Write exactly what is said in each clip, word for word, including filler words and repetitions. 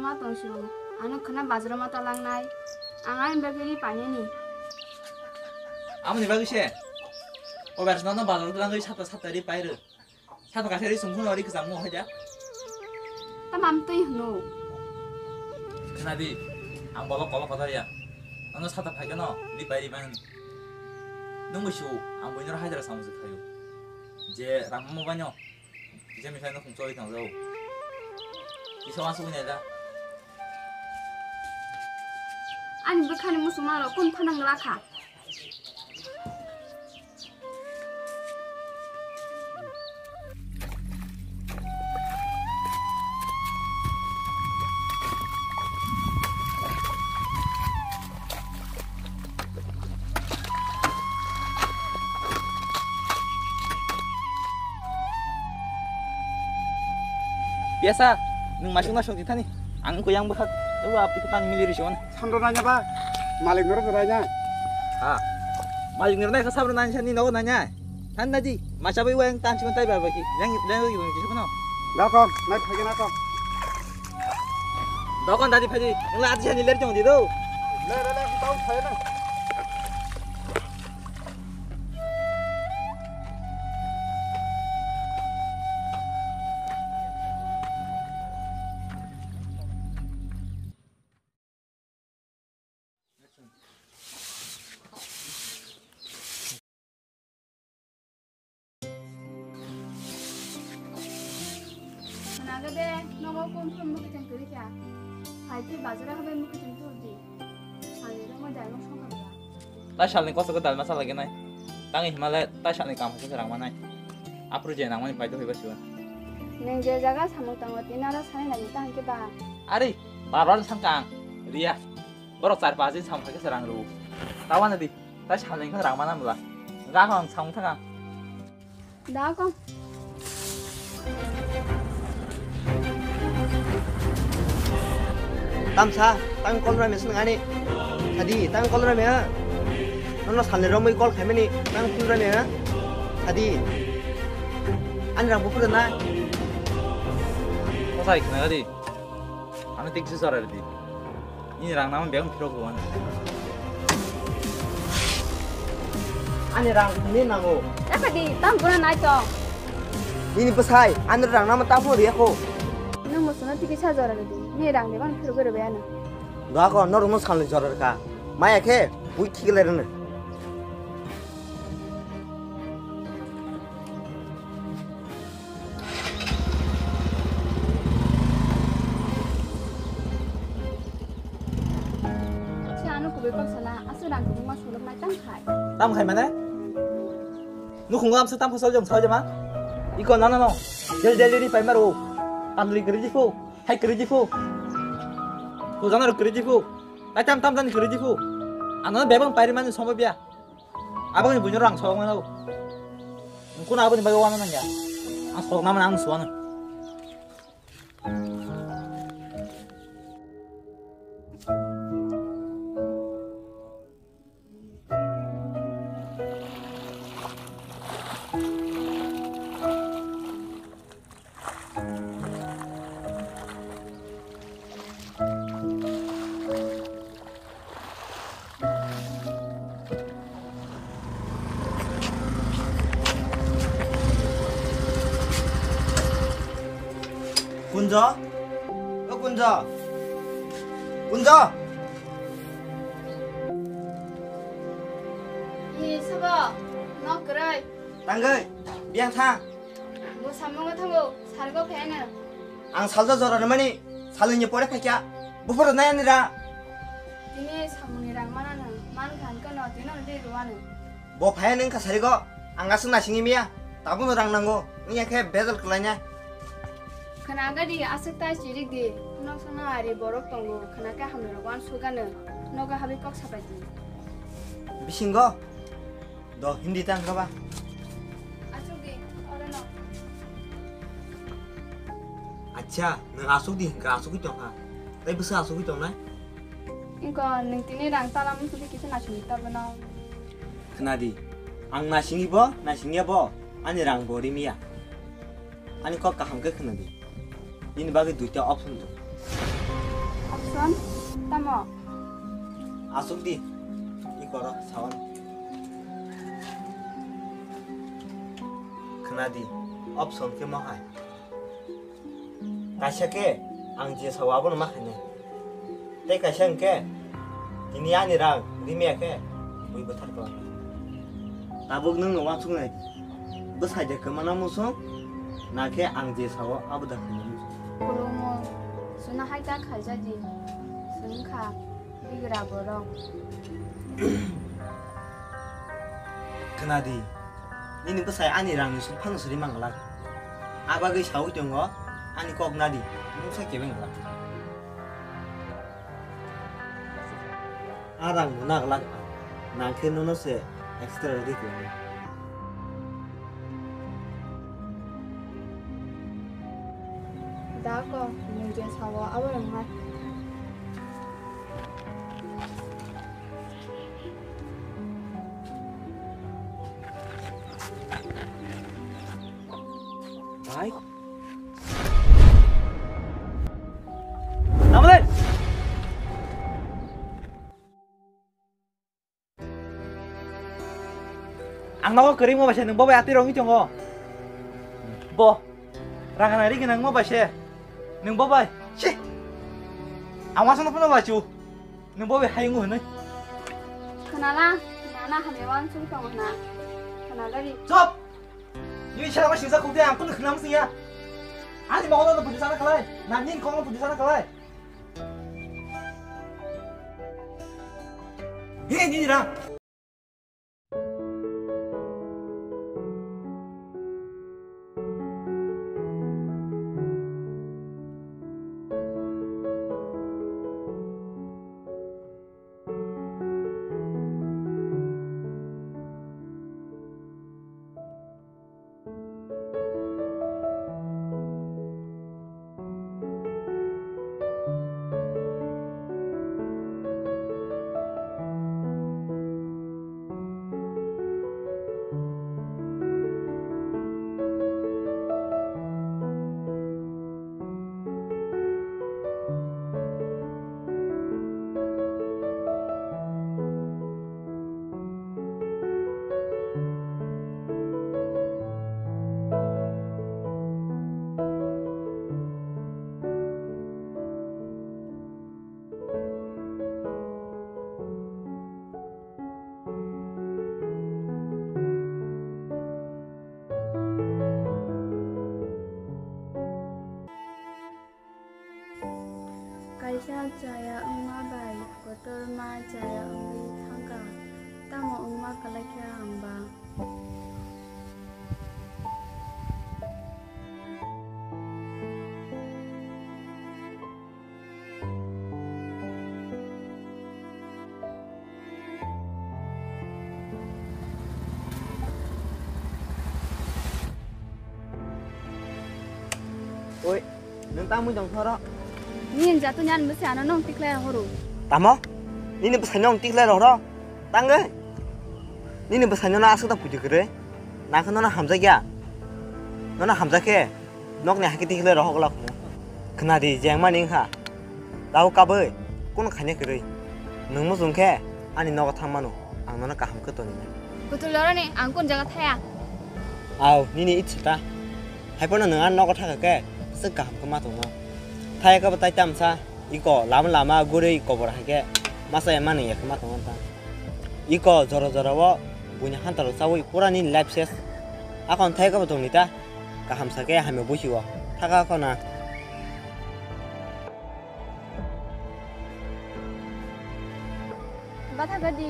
Ma tongsu, ano khna bazar ma talangnai. Ang ani bagwi ri painani. Amoni bagwi se. O bar sna no bazar talangwi sata sata ri pairo. Sata kaisa ri sungkun ri kwcham mo haja. Tamam twi hno. Khna di, ang bolok kolok kotor ya. Ano sata phaikano ri pai ri mangni. Nungwi su, ang buino hajar samjak khayo. Je rang mo banyo. Kisa misa no khungchoi tang jao. Kisa wansuk ni da. Ani bwkhani muchungmarok kung phanang lakha. Biasa, nwng masuk na sok di thani. Ang ko yang bwkhak, abo apni ko tang mili risi wana. Sandro nanya ba, malik noro nanya. Ha, malik noro nanya, sabro nanya, sani nogo nanya. Than na di, masa bai wayang tan siman tai ba baki. Yang, yang lagi bang, siapa no? Dakon, nai phagi nakon. Dokon dadi phadi, ngla ati sani ler jong di do. Le, le, le, tau phai na. Khwnago de, nogo confirm mwkhwtwng kwrwi kha. Phai twi bazaro habai mwkhwtwng tubu di. Salni romwi dalmung songkha bwla. Tai salni kosogo dalma chalaigenai. Tangwi himale tai salni kam hai khe rang manai. Aphuru je nangmani phai twi haiba siwa. Nwng je jaga samung tango tini aro sanai nai ta hwnkhe ba. Ari, barbar sangka ang. Riya. Borok char paanch din samung hai khe rang rw. Tawana di. Tai salni khe rang mana bwla. Ga ang samung thang ang. Da kong. Tamsa, tang kol rame sini ngani. Tadi, tang kol rame ha. Nono salni romwi kol khaimani, tang kol rame ha. Tadi. Ani rang bukur na. Kosai khna di. Ano tik si sora di. Nini rang naman beng phirok rw ano. Ani rang ni nango. Eka di, tam guna nai to. Nini bwsai, ani rang naman taphuru riya kho. Nwng musuno tiki sa jora rw di. Ni rang de bang phirok rw be ano. Dua ko, noro no salni jora rw ka. Maya khe, bui thik le rw no. Sa ano kubui kok sala, aswk rang kubui ma suluk nai tam khai. Tam khai mane? Nukhungo amsa tam khosol jong soi jama? Iko nana no. Jel jel ri pai maro. Tamli kri jifu, hai kri jifu. Kujana ro kri jifu. Tai tam tam jani kri jifu. Ano bebang pairi mani somo bia. Abang ni bunyoro ang sok mano. Kuno aboni bai wana nangya. Ang sok nama ang suana. Kunjo? O Kunjo? Kunjo? Ni sabo, nok kwrwi. Tangwi, biyang thang. Bo samungo thango, sargo pheno. Ang salsa jora rwmani, salnwini pore phaikha, buphuru nai ani ra. Tini samungni rang manano, man khan kono, tino de ruwano. Bo phaya nang ka sarigo, ang aswk nasingwi miya, tabukno rang nango, wngya khe bejal kwlaina. Khwna gadi aswk tai chirik di, nok sono ari borok tongo, khwna khe hamni rok wan sugano, nogo habwi kok sapai di. Bisingo? Do, Hindi ta hwnkha ba? Aswk di, oro no. Acha, nwng aswk di hwnkha, aswkwi tongkha. Tai bwswk aswkwi tongnai? Ingkho, nwng tini rang tala muchungkhe kisa nasingdi tabukno. Khwnadi, ang nasingwi bo, nasingya bo, ani rang bo rimiya. Ani kok kaham khe khwnadi. Nini bagwi duita option dong. Son, tamo? Asuk di, i koro sawan. Khna di, option khe ma hai. Kaisa khe ang je sao abono ma khainai. Tei kaisa hwnkhe tini ani rang rimaya khe bui bwthar kwlangkha. Tabuk nwngno uansuknai bwsai de kwmana muchung, na khe ang je sao abo da khainai muchung. Khulumung, chwngno hai ta khaijak di, chwng wngkha bigra borok. Khna di, nini bwsai ani rangni suk phano suri manglak. A bagwi saui tongo, ani kok nadi, mungsa kebeng glak. A rang bo naglak, nang khe nono se extra rwgwi tongo. Da kok, nwng je sao abo rwngmai. Bai. Namale. Ang nogo kwrwi mo bai se nwng bo bai atwi rwngwi tongo. Bo. Rang gwnang ri gwnang mo bai se. Nwng bo bai. Chi. Ang wasano phano bachu. Nwng bo bai hai wngo hwnwi. Khwnala, nana hamya wansuk tongo hwna. Khwnala ri. Chop! Nini sara ma singsa khukde ang kunu khwnam singya. Ani mohono no puju sana khalai. Na nini kokno puju sana khalai. He nini ra. Kaisa chaya wngma bai kotorma chaya wngwi thangkha, tamo wngma kwlaikha ang ba? Oi, nwng tamo tong thoro? Nini jatoni ani bwsai ano nwng tikhlai rohoro. Tamo? Nini bwsai nwng tikhlai rohoro? Tangwi? Nini bwsai nono aswk ta puji kwrwi? Nangkhe nono hamjakya? Nono hamjakhe? Nokni hakhe tikhlai rohok la khumu. Khna di, jengmani wngkha. Tabuk kabui, kunu khaina kwrwi. Nwng muchung khe ani nogo thang mano, ang nono kaham khe toni nai. Kutul lorani, ang kun jaga thaya. Au, nini itsa ta. Haiphano nwng ani nogo thakha khe, swk kaham khe ma tongno. Thaya khe bo tai tamsa, iko lama lama gurui kobor hai khe masa ya mani ya khe ma tongo ta. Iko jora jora o buini hantaro chaui pura nini life ses. Akon thaya khe bo tongni ta. Kaham sa khe hamya buisi o. Thaka khona. Batha gadi.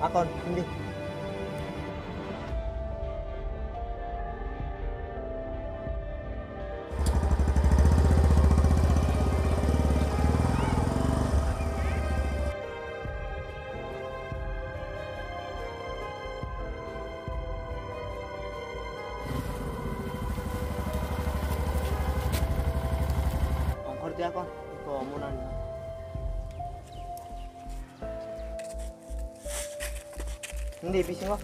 Akon hindi. Ongkhor dia kon, iko omo nang. Hindi bisingo.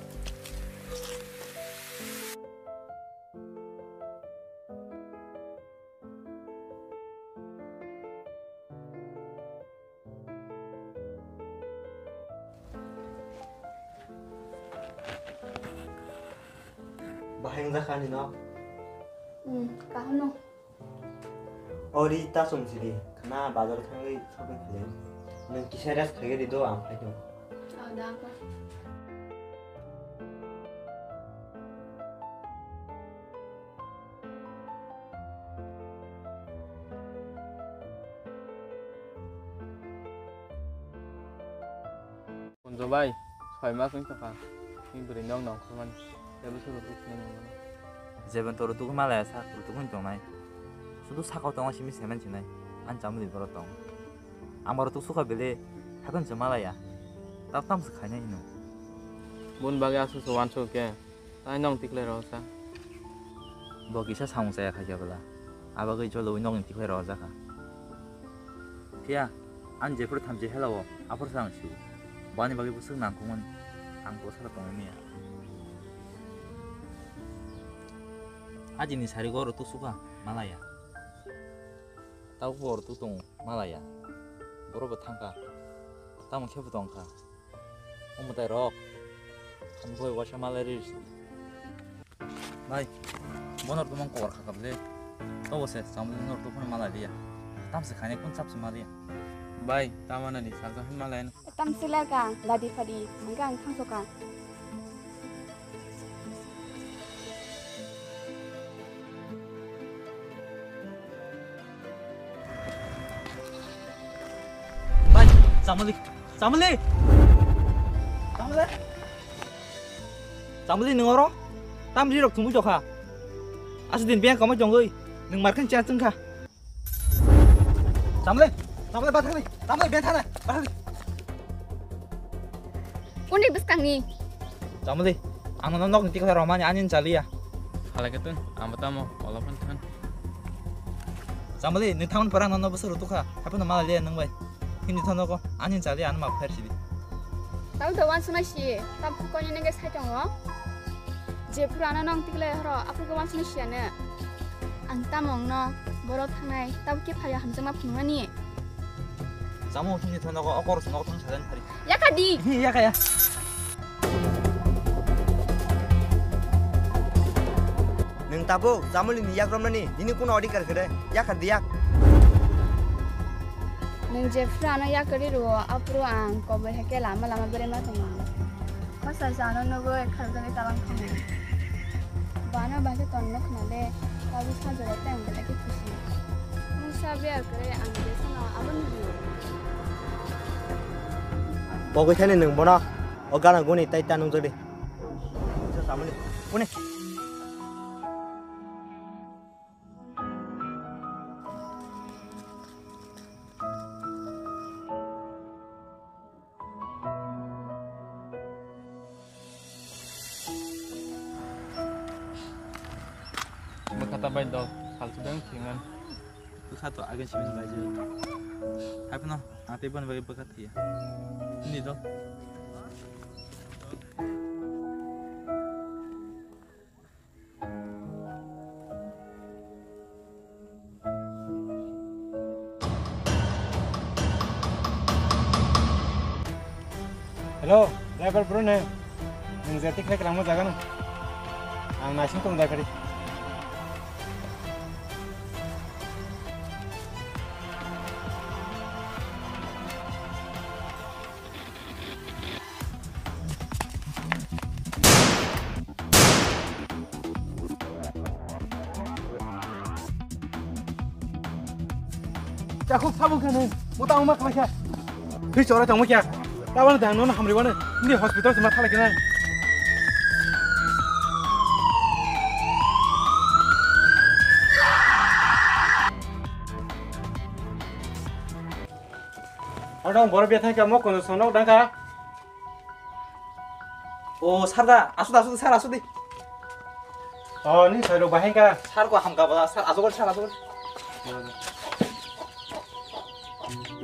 Bahai wngjakha ani no? Hmm, kaham no. Ori ta chwng sidi, khna bazar thangwi shopping khlai. Nwng kisa rest khlai di do, ang phai do. Oh, da, ko. Kunjo bai, soi mas wng tongkha. Ni bwrwi nok nongkhormani. Tei bwswk rok bwswk nang nang. Jebon to rwtugwi malaya sak rwtugwi tongnai. Sudu sakao tongo simi semen sinai. Ani chamwi borok tong. Ang borok tuk sukha bele haikhe se malaya. Tap tam se khainai hino. Bun bagwi aswk se uansuk khe. Tai nong tiklai rw sa. Bo kisa samung chaya khaikha bwla. Abagwi joloi nokni tiklai rw jakha. Phiya, ang jephuru thamchi helao, aphuru sa ang siu. Bani bagwi bwswk nangkukmani, ang bo sara tongwi manya. Ajini sari go oro tuk sukha, malaya. Tabuk bo oro tuk tongo, malaya. Borok bo thangkha. Tamo khe bo tongkha. O mwtai rok. Ang boi waisa malai ri. Bai, bono rwtwmang kor kha kable. Tobo se, chamung no rwtwmang malai liya. Tam se khani kun chap se maliya. Bai, tamana ni sarja hin malai no. Tam se la ka, ladi phadi, mangga ang thang soka. Bai, chamali, chamali. Chamali. Chamali nwng oro? Tam ri rok thumui tokha. Aswk din beng kamai tongwi. Nwng markhan cha chwngkha. Chamali, chamali bathakni, chamali beng thana, bathakni. Kuni bwskangni? Chamali, ang no nokni tikla romani ani chaliya. Halai khe tun, ang bo tamo, wala phan than. Chamali, nwng thamon pora ang no bwswk rw tukha, haphano mala liya nwng bai. Himni thano ko, ani chali ano ma pher sidi. Tabo do wansuna si, tam phukoni nege sai tongo. Je phuru ano nong tiklai horo, aphuru ko wansuna si ano. Ang tamong no, boro thangnai, tabo khe phayo hamjakma phunuknani. Chamo himni thano ko, okor sungo thang sadan phari. Yaka di. Hi, yaka ya. Nwng tabuk Jamuli ni yak romnani nini kuno adhikar khe de? Yak kha di yak. Nwng je phuru ano yak kwrwi rwo, aphuru ang koboi hai khe lama lama berema tongo. Khosai se ano nugwi kharjagwi talang thangwi. Bana bai khe tonno khna le, tabuk sajagwi tei ang belai khe khusi. Mungsa biyar kwrwi ang je phano abo nugwi. Pogwi thani nwng bono o gana guni tai ta nungjak di. Kuni. Bwkha ta bai dol, salsa dang singan. Tu sato agen simin bai je. Happy no, ate ban bai bwkha thiya. Ni dol. Hello, driver bro ne? Nwng je tikhlai kwlangma jaga no? Ang naising tong da gari. Chakuk sabuk khe nung, mota wngma khlai kha. Thwi chora tongma kya? Tabano dang nono hamri wano, hindi hospital se ma thalai khe nai. Adong boro bethai kha mo kono sonok dang kha. O sir da, asuk asuk sir asuk di. O ni sir rok bahai kha. Sir ko hamka bala sir asuk sir asuk.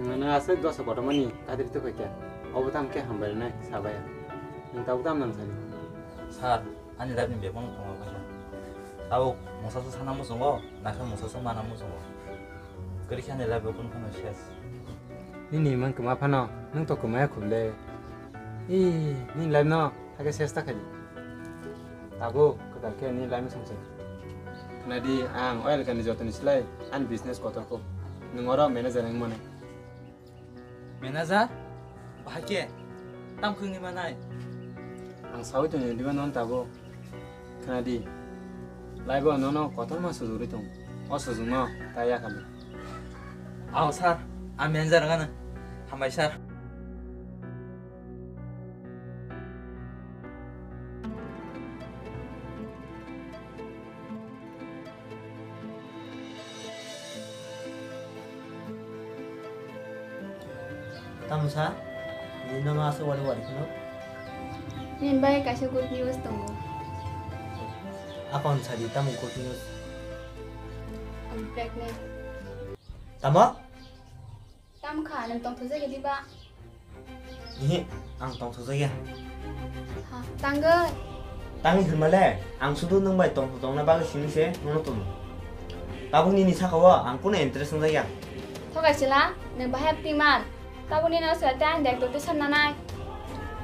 Nang asuk dosa kotomani kadir tu kha. Obo tam khe hambai nai sabaya. Nang tau tam nang sani. Sir, ani life ni bebak no tongo kha. Tau mungsa su sana musungo, nakha mungsa su mana musungo. Kwrwi khe ani life bo kunu phano ses. Nini mang kwma phano, nwng to kwmaya khuble. Ee, nini life no hakhe ses ta khaidi. Tabuk Talkhe ni laima songse. Khwnadi, ang oil kani jotoni silai ani business kotor kho. Nwng oro manager wngmani. Manager? Bahai khe? Tam khwngni manai? Ang sawi tongni diba non tabo. Khwnadi. Laibo nono kotorma sujugri tong. O sujugno ta yakali. Ao sir, ang manager wngano. Hambai sir. Tamo sa? Nini nono aswk wari wari kheno? Nini bai kaisa good news tongo. Akon sadi tamo good news? I'm pregnant. Tamo? Tamo kha, nwng tongthokjak ya diba? Ihi, ang tongthokjak ya. Ha, tangwi? Tangwi hwnmale, ang sudu nwng bai tongthok tongna bagwi simi se nono tono. Tabuk nini saka o ang kunu interest wngjak ya. Thokai chwla, nwng bahai acting man. Tabuk nini o chwla tei ani daitw tei sanna nai.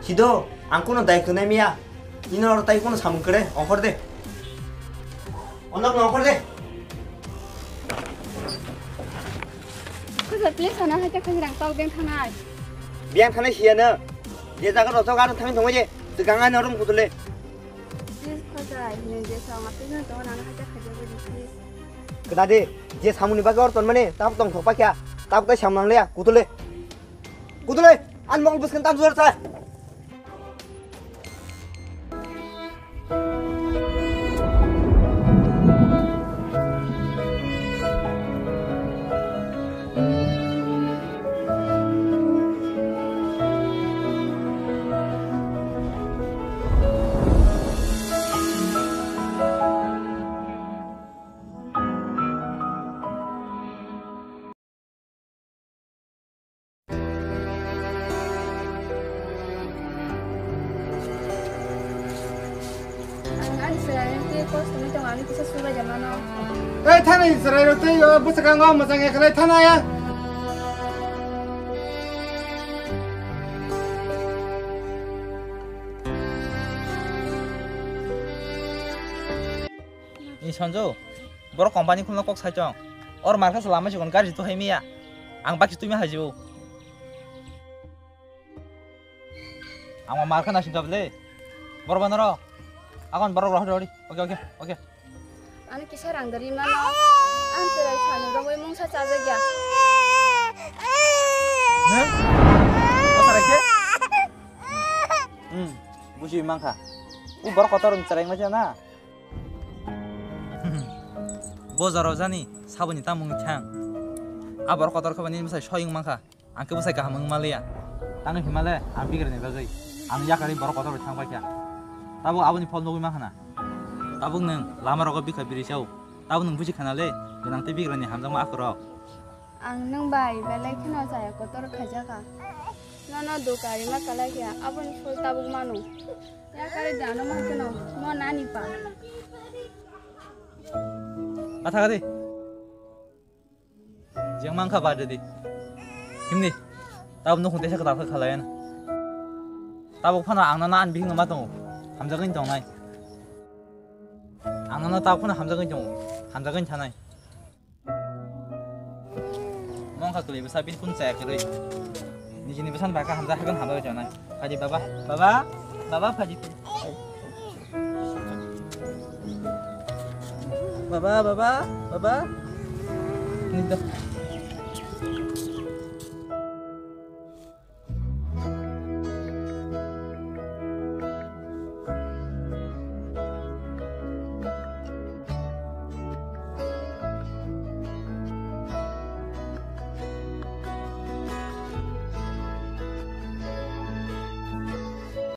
Sido, ang kunu daitw nai miya. Nini oro tai kunu samung kwrwi, ongkhor de. Onok no ongkhor de. Khojai, please, ano hai ta khajirang tok deng thanai. Biyang thanai siya na. Je jaga rotok aro thangwi thangwi je. Swkang ano room kutule. Please, Khojai, nini je song apni no tongo nang hai ta khajirang please. Kwda de, je samungni bagwi or ton mani, tabuk tong thok pakya. Tabuk tai samung nang liya, kutule. Kutule, an mong bwskan tam jor sa. Ang ani chwrairok tei kosto wngwi tongo, ani kisa subai da mano. Ei, thani chwrairok tei, o, bwskango mwchang ya khlai thana ya. Ni Sanju, borok company khulna kok sai chong. Or markha se lama chikon gari tu hai miya. Ang baki tu mi hai jibo. Ang ma markha na sinta bele. Borok banaro. Akon borok roh rori. Oke, oke, oke. Ani kisa rang dari mano. Ang serai sani rongoi mungsa chajak ya. He? O serai ke? Hmm, buji mangkha. U borok kotor rong serai ma jana. Bo jorao jani saboni tamung thang. A borok kotor khe bani bwsai soyung mankha. Ang khe bwsai kaham wng maliya. Tangwi himale ang bigrani bagwi. Ang yakarwi borok kotor bai thang paikha. Tabuk aboni phol nugwi mankha na. Tabuk nwng lama rogo bikha biri chao. Tabuk nwng buji khana le gwnang tei bigrani hamjakma akhorok. Ang nwng bai belai kheno chaya kotor khaijakha. Nono dukari ma kalai khe aboni phol tabuk mano. Yakari de ano mankhe no mo nani pa. Atha kadi. Jeng mankha ba jadi. Himni. Tabuk nukhung tesa kata khalai na. Tabuk phano ang nana an bihing ma tongo. Hamjagwi tongnai. Ang nana tabuk phano hamjagwi tongo. Hamjagwi thanai. Mongkha kwlwi bwsa bini phone chaya kwrwi. Nijini bwsani bai kha hamjak haikhe hamjak tongnai. Phaidi baba, baba, baba phaidi. Baba, baba, baba. Nida.